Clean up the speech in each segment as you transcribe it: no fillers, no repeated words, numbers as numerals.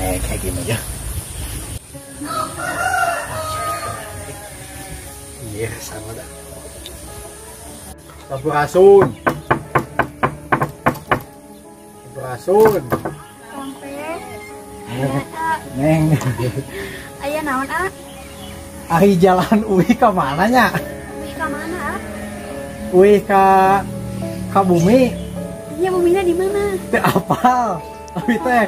Kayak gini aja. Iya, sama dah. Sampurasun. Sampurasun. Neng. Aya naon, A? Ari jalan uih ka mana nya? Uih ka mana, A? Uih ka bumi. Iya, buminya di mana? Teu apal. Abi teh.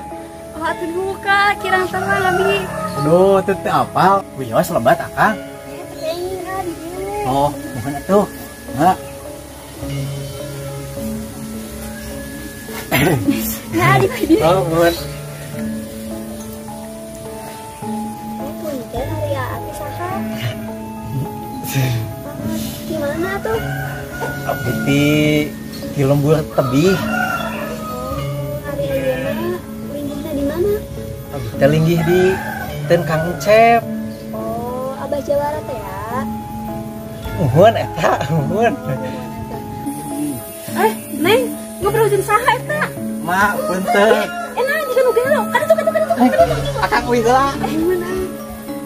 Oh, atuh buka kirang terang abi. Aduh, teu apal. Wios lebat akang. Oh, mohon atuh. Enggak. Nah, di Oh, mohon. Punten ari aa saha? Di mana tuh? Abdi di lembur tebih. Oh, ari ayeuna linggihna di mana? Abdi teh linggih di Ten Kang Cep. Oh, Abah Jawara teh ya. Muhun eta, muhun. Neng, ngobrol jeung saha eta? Mak, punten. Nah, jiga nu gelo. Kada tuh, kada tuh, kada tuh. Akang uih heula. Mana?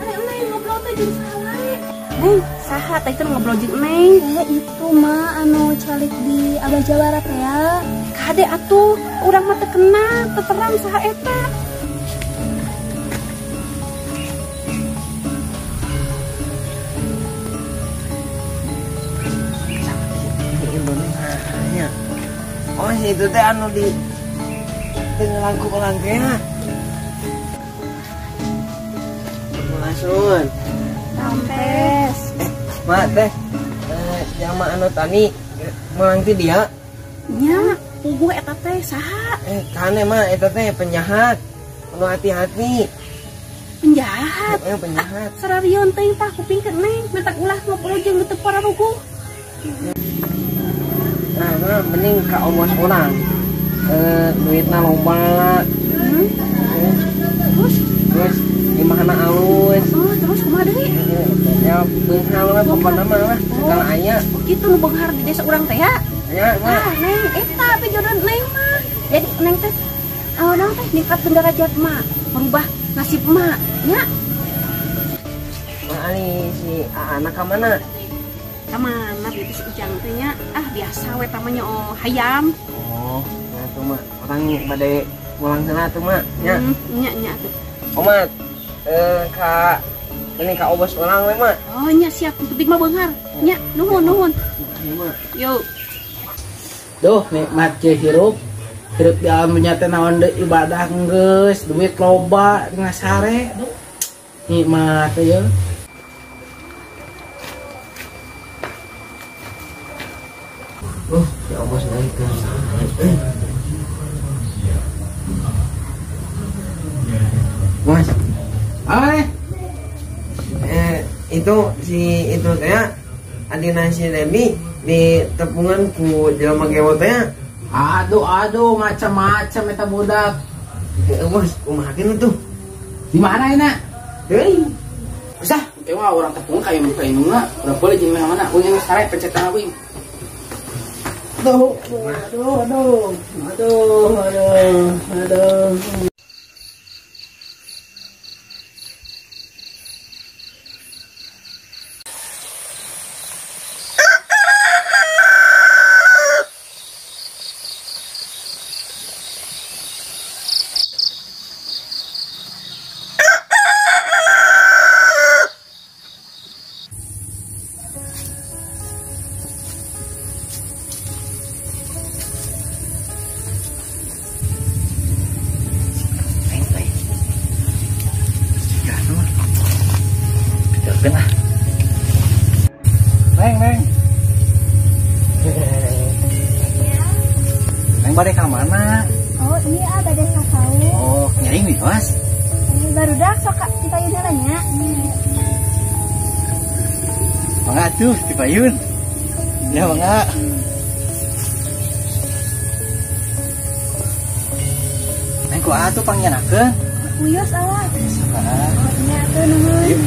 Neng ngobrol teh jeung saha wae. Neng, saha teh itu ngobrol jeung Neng? Itu mah anu calik di Abah Jawara teh ya. Kade atuh, urang mah teu kenal, teu terang saha eta. Oh, si itu teh anu di ngelangku ya. Langsung. Rampes. Mak teh, jama anu tani melang ti dia. Nya, puguh eta teh saha? Kane mah eta teh penjahat. Anu hati-hati. Penjahat? Penjahat. Sararion teh tah kupingkeun Neng, mentak ulah ngobrol jeung teu pararuguh. Nah, mah mending ka omos urang. Duitna loba. Terus terus imahna alus. Oh, terus kumaha deui? Ya beunghar we pokona mah lah, segala aya. Oh, kitu nu beunghar di desa urang teh ya? Ya, mah. Ah, Neng, eta teh jodoh Neng mah. Jadi Neng teh urang teh ningkatkeun derajat mah, merubah nasib mah, nya. Mah ali si anak ka mana? Ka mana itu si Ujang teh nya? Ah, biasa we tamanya oh hayam. Oh, nya tuh mah urang bade mulang heula tuh mah nya. Nya nya tuh. Omat, ka mending ka obos urang we mah. Oh, nya siap, penting mah beunghar. Nya, nuhun nuhun. Yo. Duh, nikmat je hirup. Hirup di alam dunya teh naon deui ibadah geus, duit loba ngasare. Duh. Nikmat teh ye. Ya obos naik ke. Mas, itu si itu teh adina si Debi di tepungan ku jelema gewo teh. Aduh aduh macam-macam eta budak. Bos, kumaha keun tuh? Di mana enak? Heuy. Usah, teh mah urang tepungan ka ieu ka indungna, urang boleh jeung mana? Uing sare pencetan uing. Aduh, aduh, aduh, aduh, aduh, aduh. Neng, neng. Neng bade ka mana? Oh, iya bade ka kau. Oh, nyai wios. Barudak sok dipayun heula nya. Mangga atuh dipayun. Ya mangga. Neng ku atuh pangyanakeun? Wios awak. Sabar. Oh, nya atuh nuhun.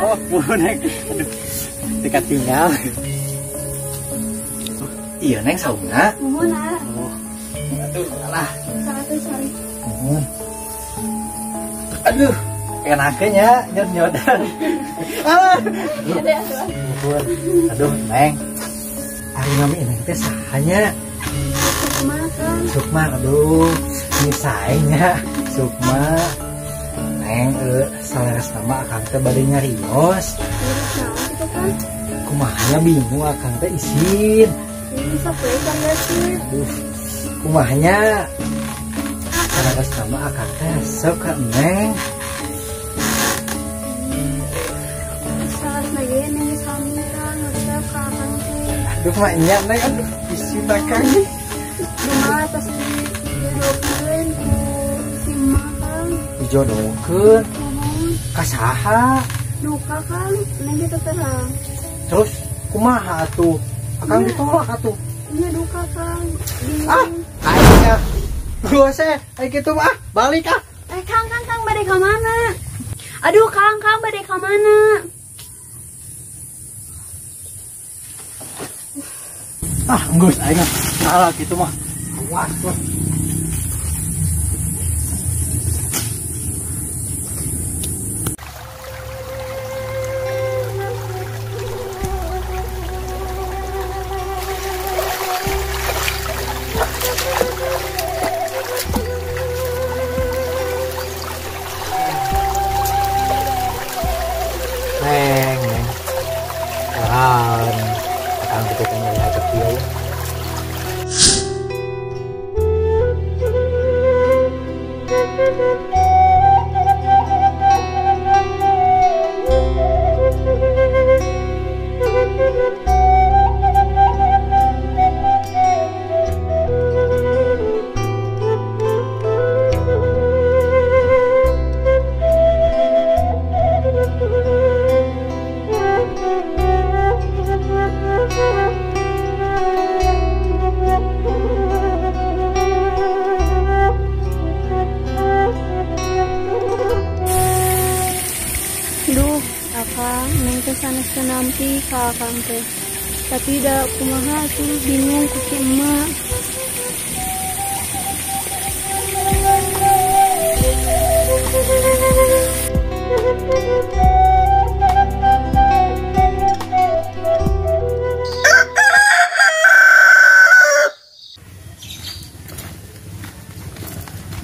Oh, bonek. Aduh. Dekat tinggal. Iya Neng sauna. Nuhun ah. Oh. Atuh salah. Salah tuh cari. Nuhun. Aduh, enaknya nyot-nyotan. Ah. Nuhun. Aduh, Neng. Ari nami Neng teh sahanya? Sukma kan. Sukma, aduh. Ini saenya Sukma. Neng saleres nama akang teh bade nyarios. Itu kan. Kumahanya bingung akang teh isin. Bisa we kan sih. Aduh, kumahanya saleres nama akang teh resep ka Neng. Saleres lagi Neng sami kan resep ka akang teh. Aduh maknya Neng, aduh isin akang. Rumah tos dijodohkeun ku si emak kan. Dijodohkeun? Ka saha? Duka kan, Neng teh terang. Terus kumaha atuh? Akang ditolak atuh. Iya duka kan. Ah, aing gua seh, aing kitu mah balik ah. Kang Kang Kang bade ka mana? Aduh Kang Kang bade ka mana? Ah, geus aing salah kitu mah. Awas lah. Neng, Neng. Kan, akang teh nyari hati kieu ya. Duh, akang neng teh sanes teu nampi ka akang teh. Tapi da kumaha atuh bingung ku si emak.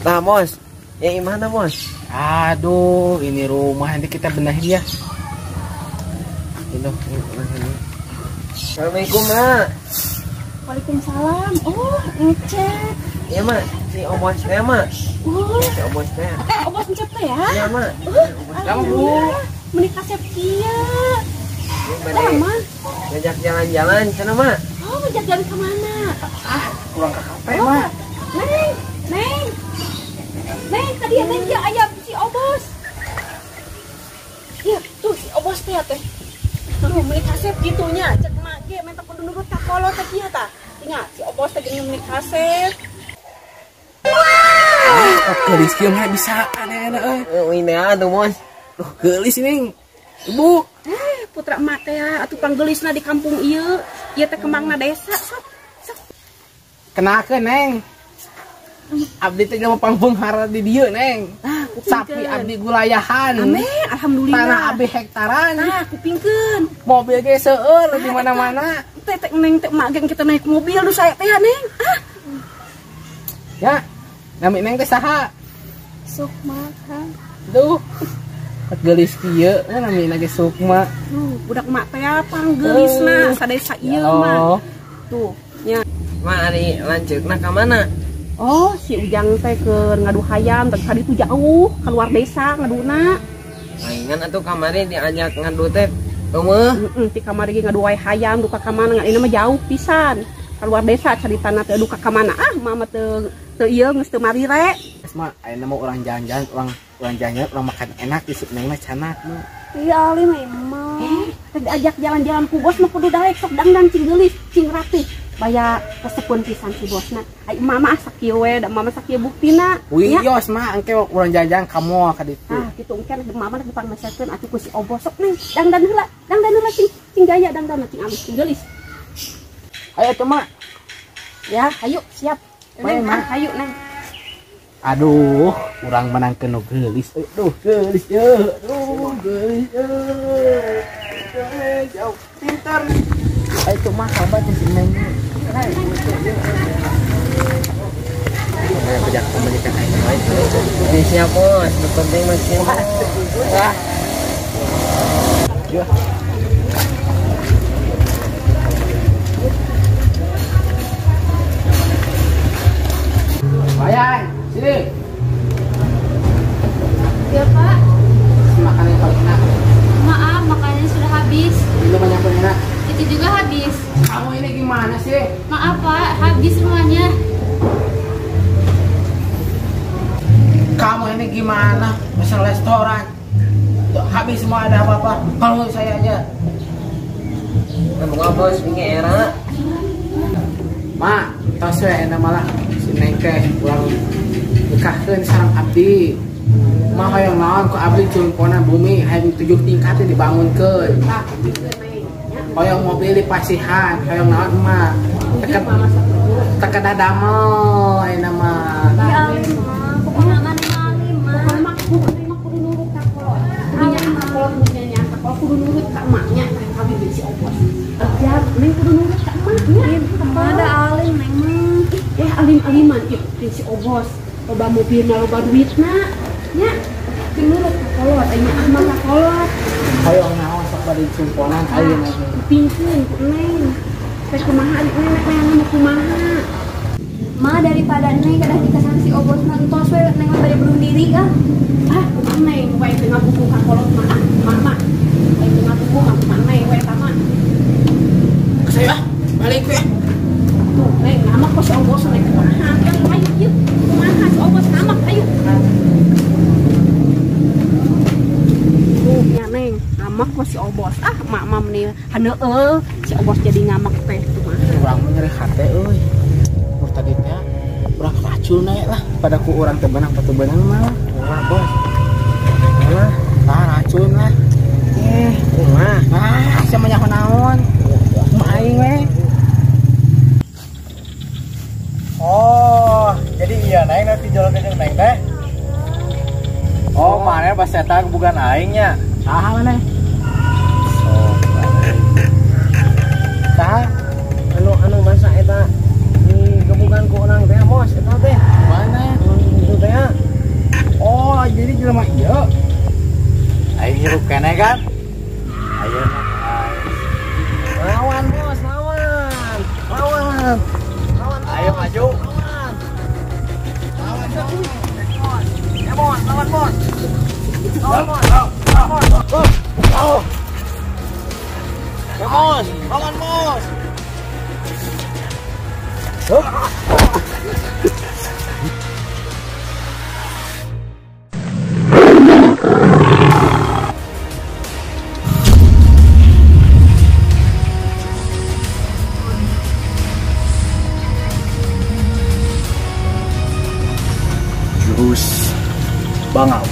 Nah, Mos, ya gimana, Mos? Aduh, ini rumah nanti kita benahin ya. Ini benahin. Assalamualaikum, Mak. Waalaikumsalam. Oh, ngecek. Iya, Mak. Si Obos teh, Mak. Oh. Si Obos teh. Obos ngecek teh ya? Iya, Mak. Kamu, Bu. Menikah kasep kieu. Lama. Ngajak jalan-jalan sana, Mak. Oh, ngajak jalan ke mana? Ah, kurang ke kafe, Mak. Neng, Neng. Neng, tadi ya Neng ya ayam si Obos. Iya, tuh si Obos teh teh. Tuh meuni kasep gitunya, cek mak ge menta kudu nurut ka kolot teh kieu tah. Tinggal si Obos teh geuning meuni kasep. Wah, geulis kieu mah bisa aneh-aneh euy. Euy atuh, Mos. Duh, geulis ini. Ibu. Putra emak teh atuh panggeulisna di kampung ieu. Ieu teh kembangna desa, sok. Sok. Kenakeun, Neng. Abdi teh jelema pangbeunghar di dieu, Neng. Ah, sapi abdi gulayahan. Amin, alhamdulillah. Tanah abdi hektaran. Ah, kupingkeun. Mobil ge seueur di mana-mana. Teh teh Neng teh mak geng kita naik mobil nu saya teh ya, Neng. Ah. Ya. Nami Neng teh saha? Sukma, Kang. Duh. Geulis kieu nami ge Sukma. Duh, budak mak teh panggeulisna sadesa ieu mah. Tuh, nya. Mak ari lanceukna ka mana? Oh, si Ujang teh keur ngadu hayam, tadi itu jauh keluar desa ngaduna. Palingan atuh kamari diajak ngadu teh eueuh. Heeh, ti kamari ge ngadu wae hayam duka ka mana ngan ini mah jauh pisan. Keluar desa caritana teh duka ka mana. Ah, mama teu teu ieu geus teu marire. Geus mah ayeuna mah urang jalan-jalan, urang jalan-jalan, urang makan enak di Neng mah canak mah. Iya ali mah emang. Teh diajak jalan-jalan ku bos mah kudu daek sok dangdan cing geulis, cing rapih. Baya resepun pisan si bosna. Ai mama sakieu we, da mama sakieu buktina. Wios mah engke urang jajan ka mall ka ditu. Ah, kitu engke mama depan meserkeun atuh ku si Obos sok Neng. Dangdan heula, dangdan heula cing gaya dangdan cing alus cing geulis. Ayo tuh mak. Ya, ayo siap. Neng, ayo Neng. Aduh, urang menangkeun nu geulis. Aduh, geulis ye. Aduh, geulis ye. Jauh, pintar. Ayo tuh mah kabar si Neng. Ayo kerja pemilikan aing wae. Ini siap bos, nu penting mah siap. Wah. Yo. Bayan, sini. Ya Pak. Makanan yang paling enak. Maaf, makanannya sudah habis. Minuman yang paling enak. Itu juga habis. Kamu ini gimana sih? Maaf Pak, habis semuanya. Kamu ini gimana? Pesan restoran habis semua, ada apa-apa? Kalau saya aja. Kamu bos, ini era. Ma, tos we enak malah si Neng teh urang nikahkeun sareng abdi. Mah hoyong naon ku abdi cumpona bumi hayang 7 tingkat teh dibangunkeun. Hoyong mobil dipasihan, hoyong naon mah. Teu kedah damel ayeuna mah. Ya alim mah, pokona mah alim mah. Pokona mah kudu nurut ka kolot. Kudu nya ka kolot kudu nurut ka emaknya tah kawin jeung si Obos. Ya, Neng kudu nurut ka emaknya. Ada alim Neng mah. Alim-aliman ieu jeung si Obos. Loba mobilna, loba duitna. Nya, cing nurut ka kolot, aya mah ka kolot. Hoyong naon sok bari cumponan ayeuna teh. Kupingkeun ku Neng. Teh kumaha ari Neng hayang kumaha. Ma daripada Neng kedah dikasan si Obos mah entos we Neng mah bade bunuh diri ah. Ah, kumaha Neng wae teu ngabuku ka kolot mah. Mama. Wae teu ngabuku mah kumaha Neng wae eta mah. Saya ah, balik we. Tuh, Neng ngamak kok si Obos Neng kumaha? Kan ayo ieu kumaha si Obos ngamak ayo. Tuh nya Neng, ngamak kok si Obos. Ah, mak mah meni haneueul si Obos jadi ngamak teh kumaha. Urang mah nyeri hate euy. Tadi teh urang racun naik lah pada ku urang teu beunang teu beunang mah. Kumaha bos? Kumaha? Tah racun lah. Kumaha? Ah, sia mah nyaho naon? Kumaha aing we. Oh, jadi iya Neng nanti jual ke jeung Neng teh. Oh, mana pas eta bukan aing nya. Saha maneh? Sok. Saha? Anu masa eta gebukan ku urang teh bos eta teh. Mana? Itu teh. Oh, jadi jelema ieu. Aing hirup keneh kan? Ayeuna lawan bos, lawan. Lawan. Lawan. Ayo maju. Lawan. Lawan bos. Ya bos, lawan bos. Lawan bos. Lawan bos. Ya bos, lawan bos. Jurus Bangau.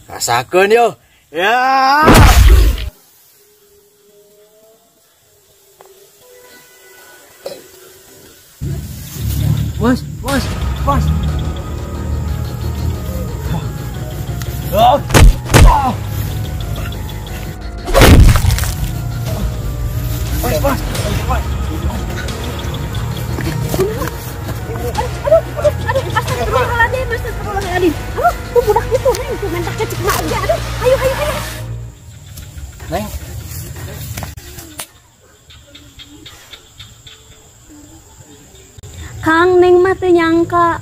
Rasakeun yo. Ya. Bos, bos, bos. Oh. Oh. Bos, bos, bos. Aduh, aduh, aduh, astagfirullahaladzim, astagfirullahaladzim. Aduh, tuh budak itu, Neng, tuh mentak cek mak aja. Aduh, ayo, ayo, ayo. Neng. Kang Neng mah teu nyangka